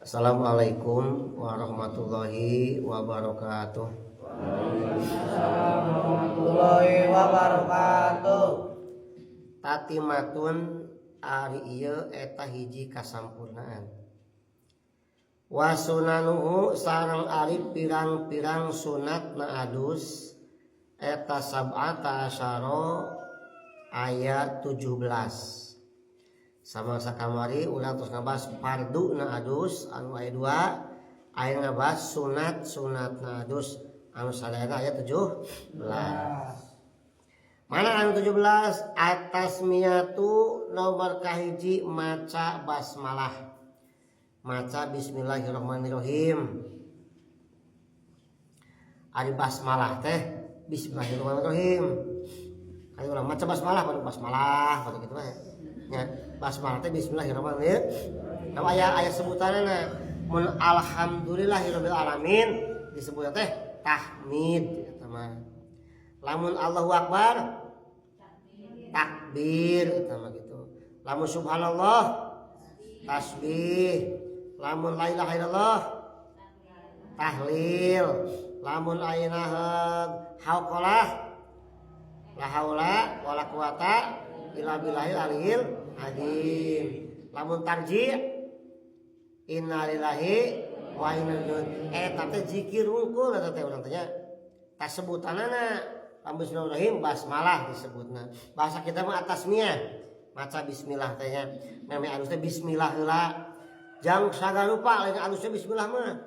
Assalamualaikum warahmatullahi wabarakatuh. Waalaikumsalam warahmatullahi wabarakatuh. Tatimatun ari ieu eta hiji kasampurnaan. Wasunanuhu sareng ari pirang-pirang sunat na adus eta sab'ata asyara ayat 17. Sama sakamari urang terus ngabahas fardu na adus anu aya 2, aya ngabahas sunat-sunat na adus anu sadayana aya 17. Mana anu 17? Atasmiyatu nomor kahiji maca basmalah. Maca bismillahirrahmanirrahim. Ari basmalah teh bismillahirrahmanirrahim. Ayo urang maca basmalah baru basmalah baru kitu mah. Nya basmalah teh bismillahirrahmanirrahim. Nah aya sebutanana mun alhamdulillahirabbil alamin disebutna teh tahmid eta mah. Lamun Allahu akbar takbir eta mah gitu. Lamun subhanallah tasbih. Lamun la ilaha illallah tahlil. Lamun ayeuna hauqalah la haula wala quwata illa billahil aliyil azim. Lamun tarji' innalillahi wa inna ilaihi raji'un. Eta teh zikir wungkul eta teh urang teh nya. Tasebutanana bismillahirrahmanirrahim basmalah disebutna. Bahasa kita mah atasmiyah. Maca bismillah teh nya. Meme alus teh bismillah heula. Jang sagarupa lain alusnya bismillah mah.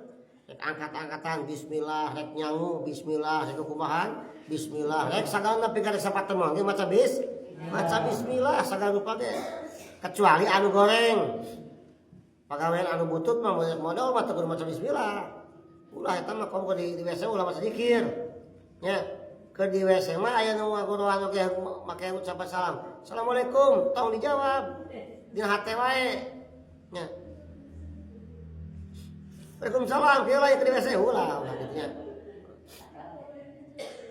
Rek angkat-angkatan bismillah, rek nyangu bismillah, rek kumahan bismillah, rek sagalana pikeun sapatemuan ge maca bis. Maca bismillah sagarupa ge. Kecuali anu goreng. Pagawean anu butut mah modal mah teu kudu maca bismillah. Ulah eta mah komo di WC ulah maca zikir. Nya ke di WC mah aya nu ngagoroan oge make ucapan salam. Assalamualaikum, tong dijawab. Dina hate wae. Nya. Waalaikumsalam, kieu lah ke di WC ulah ulah kitu nya.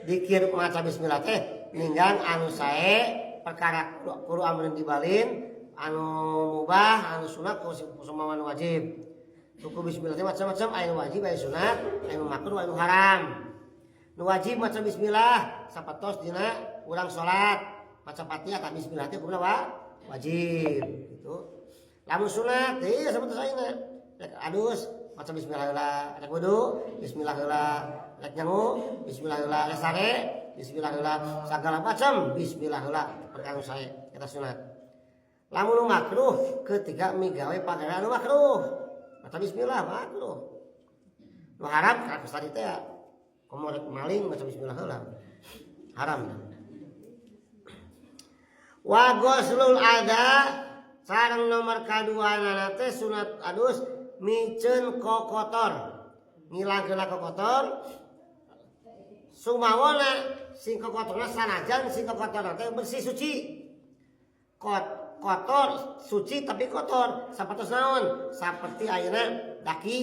Dikir maca bismillah teh ninggang anu sae perkara kudu amrin dibalin anu mubah anu sunat kumaha anu wajib. Buku bismillah teh macam-macam, aya nu wajib aya sunat, aya nu makruh aya nu haram. Nu wajib maca bismillah sapatos dina urang salat maca Fatihah ta bismillah teh kumaha wajib gitu. Lamun sunat teh sapatos ayeuna rek adus maca bismillah heula, rek wudu bismillah heula, rek nyangu bismillah heula, rek sare bismillah heula, sagala macam bismillah heula perkara sae eta sunat. Lamun makruh ketika migawe pagawe anu makruh maca bismillah makruh. Nu haram ka tadi teh komo rek maling maca bismillah heula haram. Wa ghuslul adha sareng nomor kaduana teh sunat adus miceun kokotor ngilangkeun kokotor sumawona sing kokotorna sanajan sing kokotorna teh bersih suci. Kotor suci tapi kotor sapertos naon saperti ayeuna daki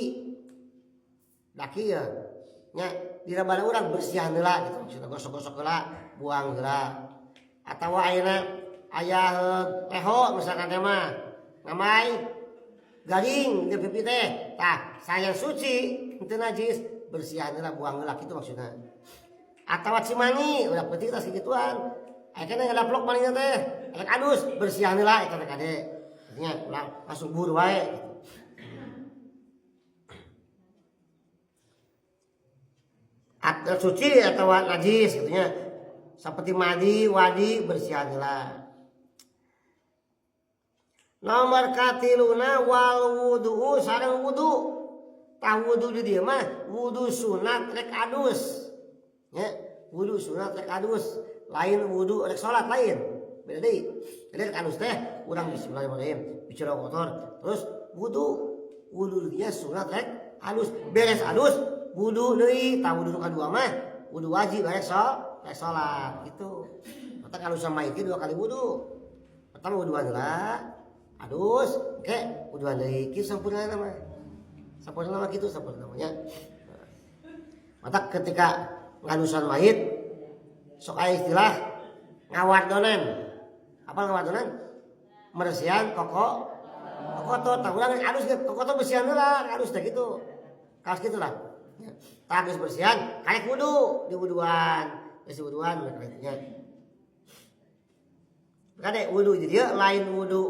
daki ya nya dirabana urang bersihan heula gitu maksudna gosok-gosok heula buang heula atawa ayeuna aya leho misalkan teh mah ngamai garing di pipi teh tah sayang suci henteu najis bersihan heula buang heula kitu maksudna atawa cimani udah penting tas gituan aya kana ngadaplok malingna teh rek adus bersihan heula eta teh kade nya ulah langsung bur wae gitu. Atau suci atau najis gitu nya seperti madi wadi bersihan heula. Nomor katiluna wal wudu sareng wudu. Tah wudu di dieu mah wudu sunat rek adus. Nya, wudu sunat rek adus, lain wudu rek salat lain. Beda deui. Jadi rek adus teh urang bismillahirrahmanirrahim, bicara kotor, terus wudu. Wudu dia sunat rek adus, beres adus wudu deui. Tah wudu kadua mah wudu wajib rek salat gitu. Mata kalau sama itu 2 kali wudu. Pertama wuduan heula, adus, ke wuduan deui kieu sampurna mah. Sampurna mah kitu sampurna nya. Mata ketika ngadusan mayit sok aya istilah ngawardonan. Apa ngawardonan? Meresian koko Kokoto tah urang alus ge kokoto bersihan heula, alus teh kitu. Kaos kitu lah. Tah geus bersihan, karek wudu, diwuduan. Geus diwuduan kitu nya. Kade wudu di dieu lain wudu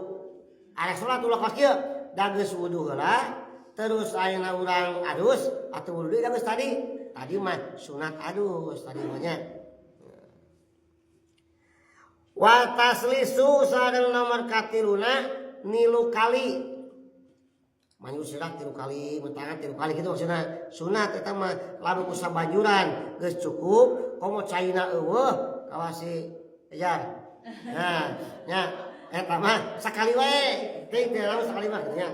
arek salat ulah kos kieu. Da geus wudu heula, terus ayeuna urang adus atuh wudu deui da geus tadi. Tadi mah sunat adus tadi mah nya. Wa taslisu sareng nomor katiluna nilu kali. Manyu sirah 3 kali, tangan 3 kali gitu maksudna. Sunat eta mah lamun ku sabanjuran geus cukup, komo caina eueuh kawasi ejar. Nah, nya eta mah sakali wae, teuing teh lamun sakali mah kitu nya.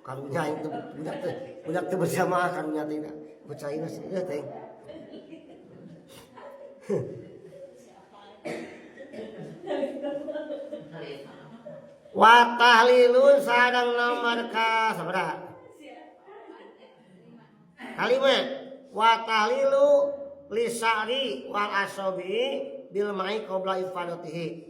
Karunya aing teh budak teh berjamaah karunya teh ku caina sih teh. Wa tahlilun sareng nomor ka sabaraha? Kalima. Wa tahlilu lisari wal asobi bil mai qabla ifadatihi.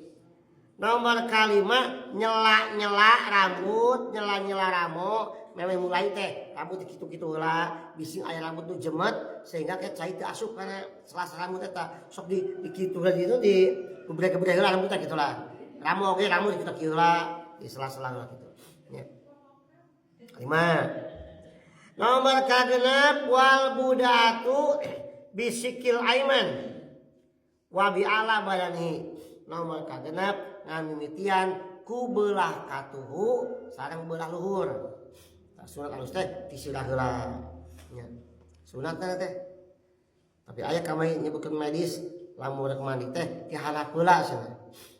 Nomor kalima nyela-nyela rambut, nyela-nyela ramo, memeh mulai teh rambut kitu-kitu heula, bisi aya rambut nu jemet sehingga ke cai teu asup kana sela-sela rambut eta. Sok di kitu heula gitu di gebrek-gebrek heula rambut teh gitulah. Ramo oge rambut kitu kieu heula di sela-sela heula kitu. Nya. Kalima. Nomor kagenep wal budatu bisikil aiman wa bi ala badanihi. Nomor kagenep ngamimitian ku belah katuhu sareng belah luhur. Tah sunat alus teh tisirah heula. Nya. Sunat teh. Tapi aya kamari nyebutkeun medis lamun rek mandi teh tiharap heula cenah.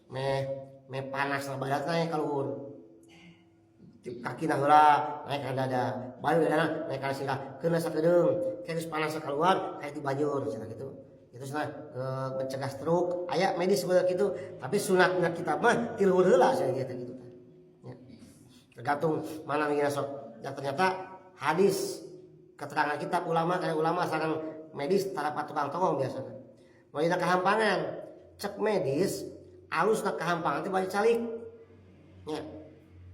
Meh panas na badatna ka luhur. Kakina heula naik ka dada, baru dadana naik ka sirah, keuna sakedeung, geus panas keluar kayak dibanjur cenah kitu. Itu cenah mencegah stroke, aya medis seperti itu, tapi sunatna kita mah ti luhur heula cenah kitu gitu tah. Ya. Tergantung mana ngina sok. Dan ternyata hadis keterangan kitab ulama kana ulama sareng medis tarapat tukang tongong biasana. Mun kahampangan, cek medis alusna kahampangan teh bari calik. Nya.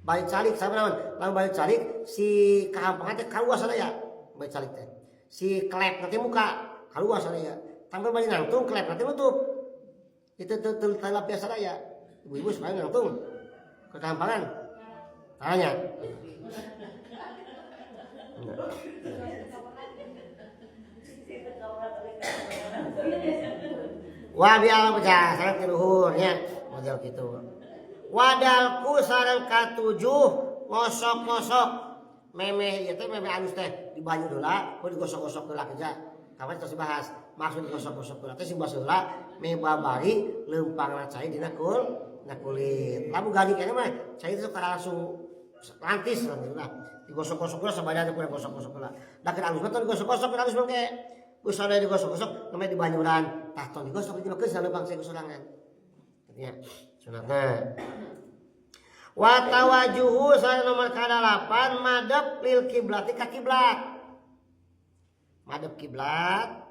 Bari calik sama naon? Lamun bari calik si kahampangan teh kaluar sadaya bari calik teh. Si klep nanti muka kaluar sadaya. Tambah bari nangtung klep nanti nutup. Itu teu talap biasa sadaya. Ibu-ibu suka nangtung ke kahampangan. Tanya. Wa bi ala pecah sareng ti luhur nya model kitu. Wadalku sareng katujuh ngosok-ngosok memeh ieu teh memeh alus teh dibanyu heula ku digosok-gosok heula kerja. Kamari tos dibahas maksud digosok-gosok heula teh sing basuh heula meh babari leumpangna cai dina kulit. Lamun gari keneh mah cai teh sok langsung lantis lah gitu lah. Digosok-gosok heula sabadan teh gosok-gosok heula. Da keur alus mah tong digosok-gosok keur alus mah ke. Geus sadaya digosok-gosok namanya dibanyuran tah tong digosok itu mah geus leumpang cai sorangan. Artinya sunatna. Wa tawajuhu sareng nomor ka-8 madep lil kiblati ka kiblat. Madep kiblat.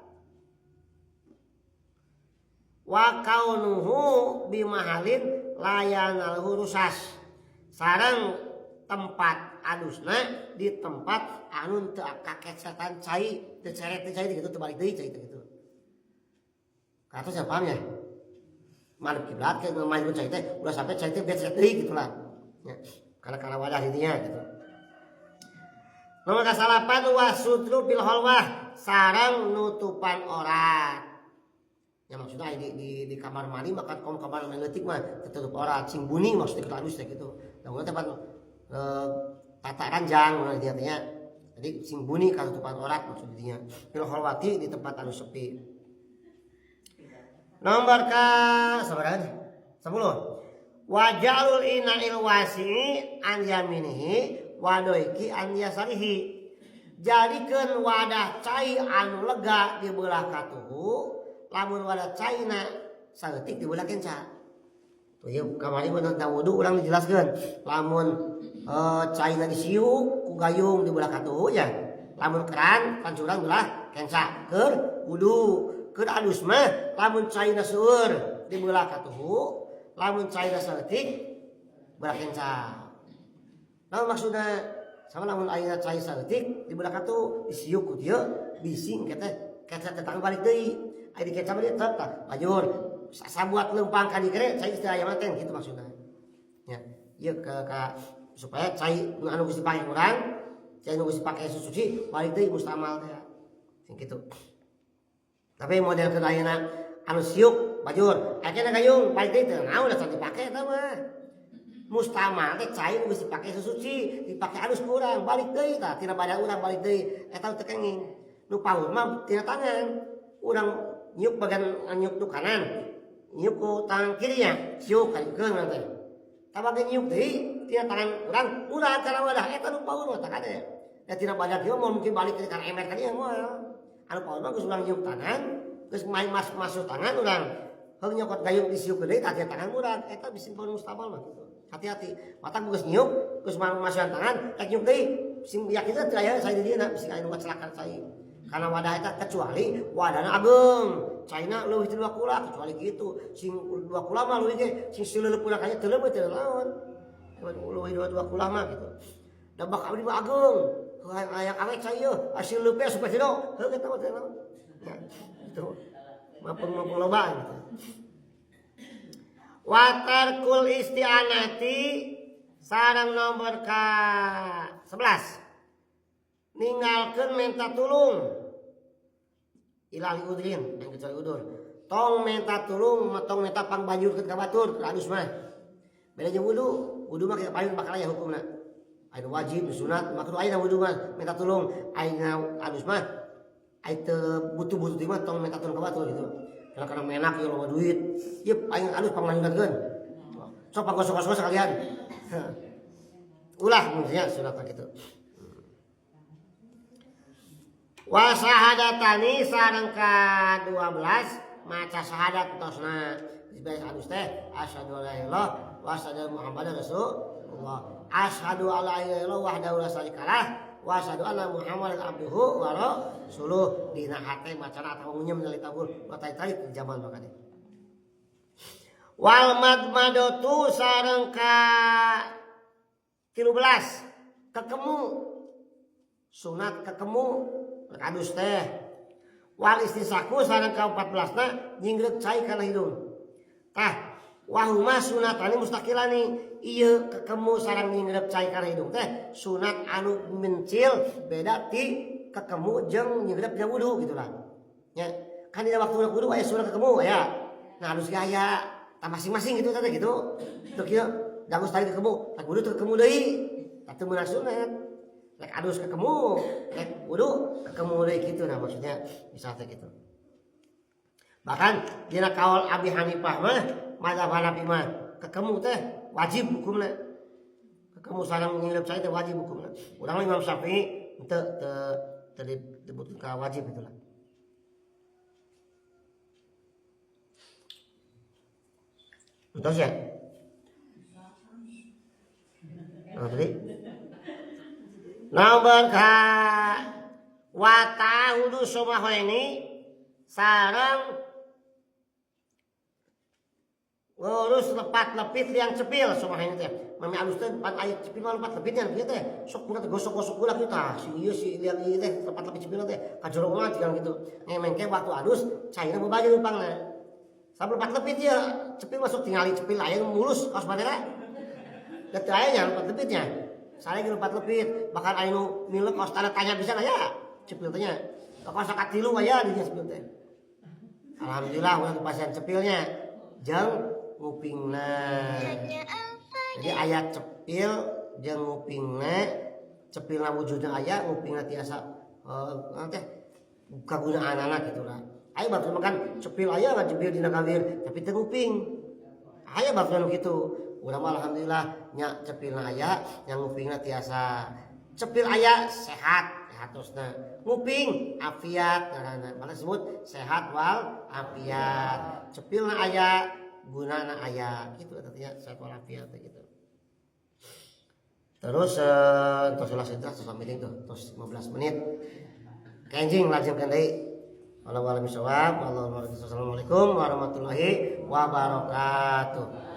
Wa kaunuhu bimahalin layanalhu rusas. Sareng tempat adusna di tempat anu teu kakecetan cai, teu ceret teu cai gitu teu balik deui cai teh gitu. Katos ya paham ya? Madep kiblat ke maju cai teh ulah sampai cai teh becet deui gitulah. Ya, karena wadah intinya gitu. Nomor kasalapan wasutru bil holwah sareng nutupan orat. Ya maksudnya di kamar mandi maka kom kamar mandi leutik mah tertutup orat sing buning maksudnya kita halus teh gitu. Nah, urang teh pan tata ranjang urang artinya. Jadi sing buni katutupan orat maksudnya. Bil holwati di tempat anu sepi. Nomor ka sabaraha? 10. Wajalul ina'il wasi'i an yaminihi wa doiki an yasarihi. Jadikeun wadah cai anu lega di belah katuhu, lamun wadah caina saeutik di belah kenca. Tuh ieu kamari mun tentang wudu urang dijelaskeun. Lamun caina disiuk ku gayung di belah katuhu nya. Lamun keran pancuran belah kenca keur wudu. Keur adus mah lamun caina seueur di belah katuhu, lamun caina saeutik Berak kenca. Naon maksudna? Sama lamun ayeuna cai saeutik di berak atuh disiuk ku dieu bising teh kenca teh tangan balik deui. Aya di kenca mah tetep tah lajur. Sabuat leumpang ka dieu cai teu aya mah teh kitu maksudna. Nya, ieu ka supaya cai anu geus dipake urang, cai anu geus dipake suci balik deui mustamal teh. Sing kitu. Tapi model ke ayeuna anu siuk bajur, ayeuna gayung balik deui teu naon da dipake eta mah. Mustamal teh cai nu geus dipake sesuci, dipake alus ku urang balik deui tah tina badan urang balik deui eta teu kenging. Nu paur mah tina tangan. Urang nyiuk bagian nyiuk nu kanan, nyiuk ku tangan kiri nya, siuk kalikeun urang teh. Tah bagian nyiuk deui tina tangan urang, urang kana wadah eta nu paur mah tah kade. Da tina badan kieu mah mungkin balik ke kana ember kadieu moal. Anu paur mah geus urang nyiuk tangan, geus main masuk tangan urang. Heung nyokot gayung disiuk deui tah tina tangan urang, eta bisi paur mustamal mah kitu. Hati-hati, mata geus nyiuk, geus masukan tangan, rek nyiuk deui, sing yakin teh aya cai di dieu bisi aya nu ngacelakan cai. Karena wadah eta kecuali wadahna ageung, caina leuwih ti 2 kula kecuali kitu. Sing 2 kula mah leuwih ge, sing sileuleuk kula kanya teu leuwih teu naon. Leuwih 2 kula mah kitu. Da bak abdi mah ageung, hayang awet cai ieu, hasil leupe supaya jero, heuh eta mah teu naon. Ya, gitu. Mampung-mampung loba gitu. Watarkul isti'anati sareng nomor ka 11. Ninggalkeun minta tulung ilali udrin yang kecuali udur. Tong minta tulung, tong minta pangbanjurkeun ka batur ka alus mah. Beda jeung wudu, wudu mah kita payun bakal aya hukumna. Aya wajib, sunat, makruh aya wudu mah minta tulung, aya alus mah aya teu butuh-butuh teh mah tong minta tulung ka batur gitu. Karena menak ya loba duit. Yeup aing alus panglanjutkeun. Sok pangosok-osok sekalian. Ulah maksudnya sunat gitu. Wa syahadatani sareng ka 12 maca syahadat tosna. Disebut alus teh asyhadu alla ilaha illallah wa asyhadu anna muhammadar rasulullah. Asyhadu alla ilaha illallah wahdahu la syarikalah wa asyhadu anna muhammadan abduhu wa rasuluh. Dina hate macana atawa ngunyem nyalita tabur tarik-tarik di zaman makanya. Wal madmadatu sareng ka 13 kekemu sunat kekemu kadus teh. Wal istinsaku sareng ka 14 na nyinggrek cai kana hidung. Tah wahuma sunatani mustaqilani ieu kekemu sareng nyinggrek cai kana hidung teh sunat anu mencil beda ti kekemu jeung nyinggrek dina wudu gitu lah. Nya kan dina waktu wudu aya sunat kekemu aya. Nah halus ge aya tah masing-masing gitu teh gitu. Teu kieu dangus tadi kekemu, tak wudu teu kekemu deui. Tah teu meunang sunat. Rek adus kekemu, rek wudu kekemu deui kitu nah maksudnya bisa teh gitu. Bahkan dina kaul Abi Hanifah mah mazhab Hanafi mah kekemu teh wajib hukumna. Kekemu sareng nyinggrep cai teh wajib hukumna. Urang mah Imam Syafi'i teu teu disebutkeun ka wajib itulah. Entos ya? Nah, tadi. Nomor ka wa ta'udu sumahoini sareng ngurus lepat lepit liang cepil sumahoini teh. Mami alus teh pan aya cepil mah lepat lepitnya kieu teh. Sok kudu gosok-gosok kula kieu tah. Si ieu si liang ieu teh lepat lepit cepil teh kajero mah jiga gitu. Ngemeng ke waktu alus cairna bebaju lupangna. Sampai lepat lepit ya cepil masuk tingali cepil aya mulus kaos bandera. Da teu aya nya lepat lepitnya. Saya ge lepat lepit, bahkan aya nu milek kaos tanda tanya bisa aya cepil teh nya. Kaos katilu aya di nya cepil teh. Alhamdulillah urang pasien cepilnya jeung ngupingna. Jadi aya cepil jeung ngupingna, cepilna wujudna aya, ngupingna tiasa teh kagunaanana kitu lah. Aya batur mah kan cepil aya ngajebir dina kawir tapi teu nguping. Aya batur nu kitu. Urang mah alhamdulillah nya cepilna aya, nya ngupingna tiasa. Cepil aya sehat, sehatosna. Nguping afiat ngaranna. Maka disebut sehat wal afiat. Cepilna aya, gunana aya gitu artinya sehat wal afiat gitu. Terus tos ulah terus meeting tuh, terus 15 menit. Kenjing lajengkeun deui. Wallahu a'lam bishawab. Assalamualaikum warahmatullahi wabarakatuh.